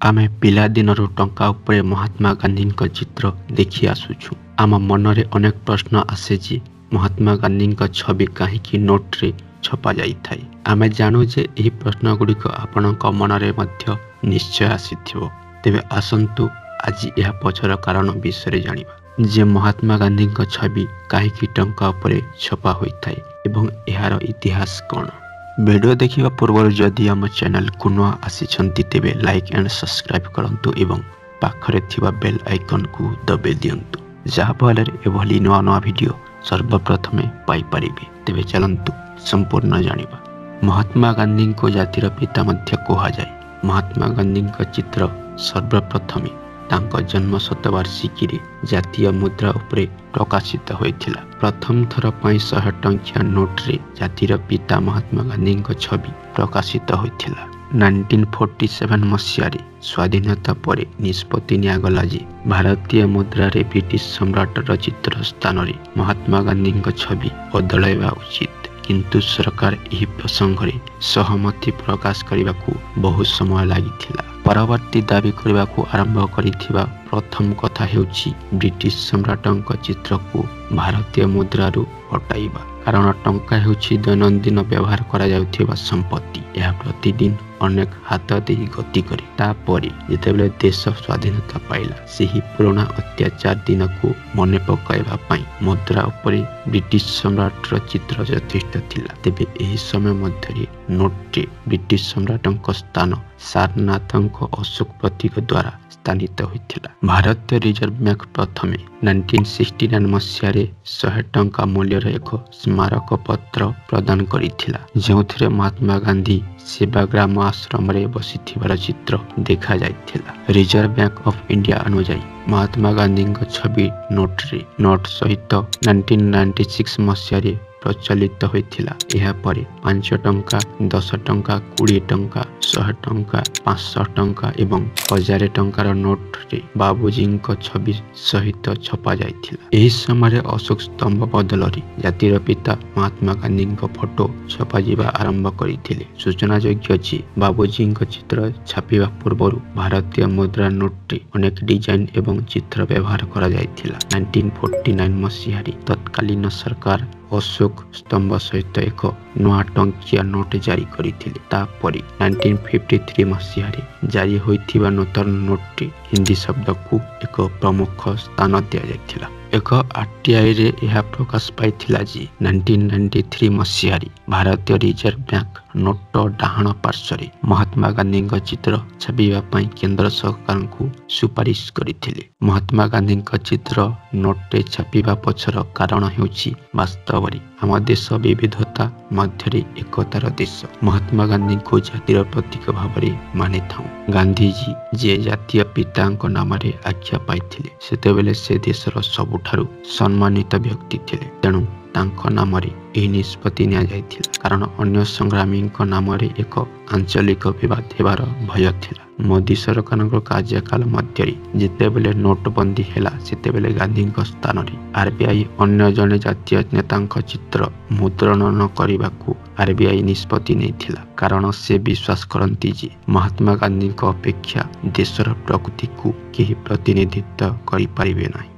ଆମେ ପିଲାଦିନରୁ ଟଙ୍କା ଉପରେ ମହାତ୍ମା ଗାନ୍ଧୀଙ୍କ ଚିତ୍ର ଦେଖି ଆସୁଛୁ। ଆମ ମନରେ ଅନେକ ପ୍ରଶ୍ନ ଆସେ ଯେ ମହାତ୍ମା ଗାନ୍ଧୀଙ୍କ ଛବି କାହିଁକି ନୋଟରେ ଛପାଯାଇଥାଏ। ଆମେ ଜାଣୁ ଯେ ଏହି ପ୍ରଶ୍ନଗୁଡ଼ିକ ଆପଣଙ୍କ ମନରେ ମଧ୍ୟ ନିଶ୍ଚୟ ଆସିଥିବ। ତେବେ ଆସନ୍ତୁ ଆଜି ଏହା ପଛର କାରଣ ବିଷୟରେ ଜାଣିବା ଯେ ମହାତ୍ମା ଗାନ୍ଧୀଙ୍କ ଛବି କାହିଁକି ଟଙ୍କା ଉପରେ ଛପା ହୋଇଥାଏ ଏବଂ ଏହାର ଇତିହାସ କ'ଣ। ଭିଡ଼ିଓ ଦେଖିବା ପୂର୍ବରୁ ଯଦି ଆମ ଚ୍ୟାନେଲକୁ ନୂଆ ଆସିଛନ୍ତି, ତେବେ ଲାଇକ୍ ଆଣ୍ଡ ସବସ୍କ୍ରାଇବ୍ କରନ୍ତୁ ଏବଂ ପାଖରେ ଥିବା ବେଲ୍ ଆଇକନ୍କୁ ଦବାଇ ଦିଅନ୍ତୁ, ଯାହାଫଳରେ ଏଭଳି ନୂଆ ନୂଆ ଭିଡ଼ିଓ ସର୍ବପ୍ରଥମେ ପାଇପାରିବେ। ତେବେ ଚାଲନ୍ତୁ ସମ୍ପୂର୍ଣ୍ଣ ଜାଣିବା। ମହାତ୍ମା ଗାନ୍ଧୀଙ୍କୁ ଜାତିର ପିତା ମଧ୍ୟ କୁହାଯାଏ। ମହାତ୍ମା ଗାନ୍ଧୀଙ୍କ ଚିତ୍ର ସର୍ବପ୍ରଥମେ ତାଙ୍କ ଜନ୍ମ ଶତବାର୍ଷିକୀରେ ଜାତୀୟ ମୁଦ୍ରା ଉପରେ ପ୍ରକାଶିତ ହୋଇଥିଲା। ପ୍ରଥମ ଥର ପାଇଁ 100 ଟଙ୍କିଆ ନୋଟରେ ଜାତିର ପିତା ମହାତ୍ମା ଗାନ୍ଧୀଙ୍କ ଛବି ପ୍ରକାଶିତ ହୋଇଥିଲା। 1947 ମସିହାରେ ସ୍ୱାଧୀନତା ପରେ ନିଷ୍ପତ୍ତି ନିଆଗଲା ଯେ ଭାରତୀୟ ମୁଦ୍ରାରେ ବ୍ରିଟିଶ ସମ୍ରାଟର ଚିତ୍ର ସ୍ଥାନରେ ମହାତ୍ମା ଗାନ୍ଧୀଙ୍କ ଛବି ବଦଳାଇବା ଉଚିତ। କିନ୍ତୁ ସରକାର ଏହି ପ୍ରସଙ୍ଗରେ ସହମତି ପ୍ରକାଶ କରିବାକୁ ବହୁ ସମୟ ଲାଗିଥିଲା। ପରବର୍ତ୍ତୀ ଦାବି କରିବାକୁ ଆରମ୍ଭ କରିଥିବା ପ୍ରଥମ କଥା ହେଉଛି ବ୍ରିଟିଶ ସମ୍ରାଟଙ୍କ ଚିତ୍ରକୁ ଭାରତୀୟ ମୁଦ୍ରାରୁ ହଟାଇବା। କାରଣ ଟଙ୍କା ହେଉଛି ଦୈନନ୍ଦିନ ବ୍ୟବହାର କରାଯାଉଥିବା ସମ୍ପତ୍ତି। ଏହା ପ୍ରତିଦିନ ଅନେକ ହାତ ଦେଇ ଗତି କରେ। ତାପରେ ଯେତେବେଳେ ଦେଶ ସ୍ୱାଧୀନତା ପାଇଲା, ସେହି ପୁରୁଣା ଅତ୍ୟାଚାର ଦିନକୁ ମନେ ପକାଇବା ପାଇଁ ମୁଦ୍ରା ଉପରେ ବ୍ରିଟିଶ ସମ୍ରାଟର ଚିତ୍ର ଯଥେଷ୍ଟ ଥିଲା। ତେବେ ଏହି ସମୟ ମଧ୍ୟରେ ନୋଟରେ ବ୍ରିଟିଶ ସମ୍ରାଟଙ୍କ ସ୍ଥାନ ସାରନାଥଙ୍କ ଅଶୋକ ପ୍ରତୀକ ଦ୍ୱାରା ସ୍ଥାନିତ ହୋଇଥିଲା। ଭାରତୀୟ ରିଜର୍ଭ ବ୍ୟାଙ୍କ ପ୍ରଥମେ 1969 ମସିହାରେ 100 ଟଙ୍କା ମୂଲ୍ୟର ଏକ ସ୍ମାରକପତ୍ର ପ୍ରଦାନ କରିଥିଲା, ଯେଉଁଥିରେ ମହାତ୍ମା ଗାନ୍ଧୀ ସେବାଗ୍ରାମ ଆଶ୍ରମରେ ବସିଥିବାର ଚିତ୍ର ଦେଖାଯାଇଥିଲା। ରିଜର୍ଭ ବ୍ୟାଙ୍କ ଅଫ୍ ଇଣ୍ଡିଆ ଅନୁଯାୟୀ ମହାତ୍ମା ଗାନ୍ଧୀଙ୍କ ଛବି ନୋଟରେ ନୋଟ ସହିତ 1996 ମସିହାରେ ପ୍ରଚଳିତ ହୋଇଥିଲା। ଏହାପରେ 5 ଟଙ୍କା, 10 ଟଙ୍କା, 20 ଟଙ୍କା, 100 ଟଙ୍କା, 500 ଟଙ୍କା ଏବଂ 1000 ଟଙ୍କାର ନୋଟରେ ବାପୁଜୀଙ୍କ ଛବି ସହିତ ଛପାଯାଇଥିଲା। ଏହି ସମୟରେ ଅଶୋକ ସ୍ତମ୍ଭ ବଦଳରେ ଜାତିର ପିତା ମହାତ୍ମା ଗାନ୍ଧୀଙ୍କ ଫଟୋ ଛପାଯିବା ଆରମ୍ଭ କରିଥିଲେ। ସୂଚନାଯୋଗ୍ୟ ଯେ ବାପୁଜୀଙ୍କ ଚିତ୍ର ଛାପିବା ପୂର୍ବରୁ ଭାରତୀୟ ମୁଦ୍ରା ନୋଟରେ ଅନେକ ଡିଜାଇନ ଏବଂ ଚିତ୍ର ବ୍ୟବହାର କରାଯାଇଥିଲା। 1949 ମସିହାରେ ତତ୍କାଳୀନ ସରକାର ଅଶୋକ ସ୍ତମ୍ଭ ସହିତ ଏକ ନୂଆ ଟଙ୍କିଆ ନୋଟ ଜାରି କରିଥିଲେ। ତାପରେ 1953 ମସିହାରେ ଜାରି ହୋଇଥିବା ନୂତନ ନୋଟରେ ହିନ୍ଦୀ ଶବ୍ଦକୁ ଏକ ପ୍ରମୁଖ ସ୍ଥାନ ଦିଆଯାଇଥିଲା। ଏକ ଆରଟିଆଇରେ ଏହା ପ୍ରକାଶ ପାଇଥିଲା ଯେ 1993 ମସିହାରେ ଭାରତୀୟ ରିଜର୍ଭ ବ୍ୟାଙ୍କ ନୋଟ ଡାହାଣ ପାର୍ଶ୍ୱରେ ମହାତ୍ମା ଗାନ୍ଧୀଙ୍କ ଚିତ୍ର ଛାପିବା ପାଇଁ କେନ୍ଦ୍ର ସରକାରଙ୍କୁ ସୁପାରିଶ କରିଥିଲେ। ମହାତ୍ମା ଗାନ୍ଧୀଙ୍କ ଚିତ୍ର ନୋଟରେ ଛାପିବା ପଛର କାରଣ ହେଉଛି ବାସ୍ତବରେ ଆମ ଦେଶ ବିବିଧତା ମଧ୍ୟରେ ଏକତାର ଦେଶ। ମହାତ୍ମା ଗାନ୍ଧୀଙ୍କୁ ଜାତିର ପ୍ରତୀକ ଭାବରେ ମାନିଥାଉ। ଗାନ୍ଧିଜୀ ଯିଏ ଜାତୀୟ ପିତାଙ୍କ ନାମରେ ଆଖ୍ୟା ପାଇଥିଲେ, ସେତେବେଳେ ସେ ଦେଶର ସବୁଠାରୁ ସମ୍ମାନିତ ବ୍ୟକ୍ତି ଥିଲେ। ତେଣୁ ତାଙ୍କ ନାମରେ ଏହି ନିଷ୍ପତ୍ତି ନିଆଯାଇଥିଲା, କାରଣ ଅନ୍ୟ ସଂଗ୍ରାମୀଙ୍କ ନାମରେ ଏକ ଆଞ୍ଚଳିକ ବିବାଦ ହେବାର ଭୟ ଥିଲା। ମୋଦି ସରକାରଙ୍କ କାର୍ଯ୍ୟକାଳ ମଧ୍ୟରେ ଯେତେବେଳେ ନୋଟବନ୍ଦୀ ହେଲା, ସେତେବେଳେ ଗାନ୍ଧୀଙ୍କ ସ୍ଥାନରେ ଆରବିଆଇ ଅନ୍ୟ ଜଣେ ଜାତୀୟ ନେତାଙ୍କ ଚିତ୍ର ମୁଦ୍ରଣ ନ କରିବାକୁ ଆରବିଆଇ ନିଷ୍ପତ୍ତି ନେଇଥିଲା, କାରଣ ସେ ବିଶ୍ୱାସ କରନ୍ତି ଯେ ମହାତ୍ମା ଗାନ୍ଧୀଙ୍କ ଅପେକ୍ଷା ଦେଶର ପ୍ରଗତିକୁ କେହି ପ୍ରତିନିଧିତ୍ୱ କରିପାରିବେ ନାହିଁ।